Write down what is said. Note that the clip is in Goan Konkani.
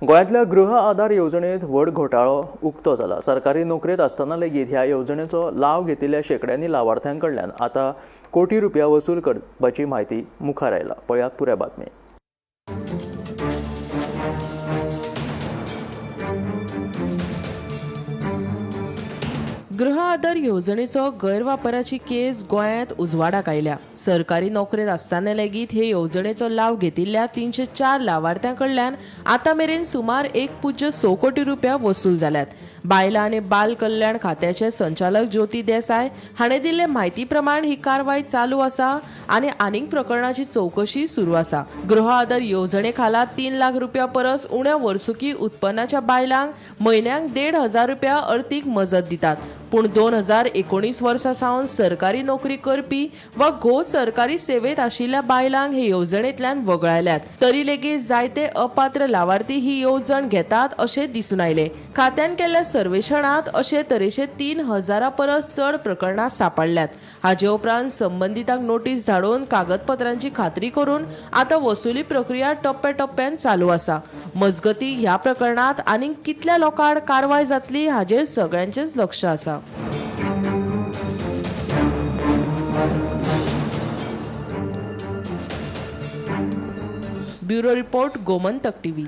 गोंयांतल्या गृह आधार येवजणेंत व्हड घोटाळो उक्तो जाला. सरकारी नोकरेंत आसतना लेगीत ह्या येवजणेचो लाव घेतिल्ल्या शेंकड्यांनी लावार्थ्यां कडल्यान आतां कोटी रुपया वसूल करपाची म्हायती मुखार आयला. पळयात पुराय बातमी. गृह आधार येवजणेचो गैरवापराची केस गोंयांत उजवाडाक आयल्या. सरकारी नोकरेंत आसतना लेगीत हे येवजणेचो लाव घेतिल्ल्या 304 लावार्थ्यां कडल्यान आतां मेरेन सुमार 1.6 कोटी रुपया वसूल जाल्यात. बायलां आनी बाल कल्याण खात्याचे संचालक ज्योती देसाय हाणें दिल्ले म्हायती प्रमाण ही कारवाय चालू आसा आनी आनीक प्रकरणाची चवकशी सुरू आसा. गृह आधार येवजणे खाला 3 लाख रुपया परस उण्या वर्सुकी उत्पन्नाच्या बायलांक म्हयन्याक 1,500 रुपया अर्थीक मजत दितात. पूण 2019 वर्सा सावन सरकारी नोकरी करपी वा घोव सरकारी सेवेत आशिल्ल्या बायलांक हे येवजणेंतल्यान वगळायल्यात. तरी लेगीत जायते अपात्र लावार्थी ही येवजण घेतात अशें दिसून आयलें. खात्यान केल्ल्या सर्वेक्षणांत अशे तरेचे 3,000 परस चड प्रकरणां सांपडल्यात. हाचे उपरांत संबंदितांक नोटीस धाडून कागदपत्रांची खात्री करून आतां वसुली प्रक्रिया टप्प्याटप्प्यान चालू आसा. मजगती ह्या प्रकरणांत आनीक कितल्या लोकां आड कारवाय जातली हाजेर सगळ्यांचेंच लक्ष आसा. Bureau report, Gomantak TV.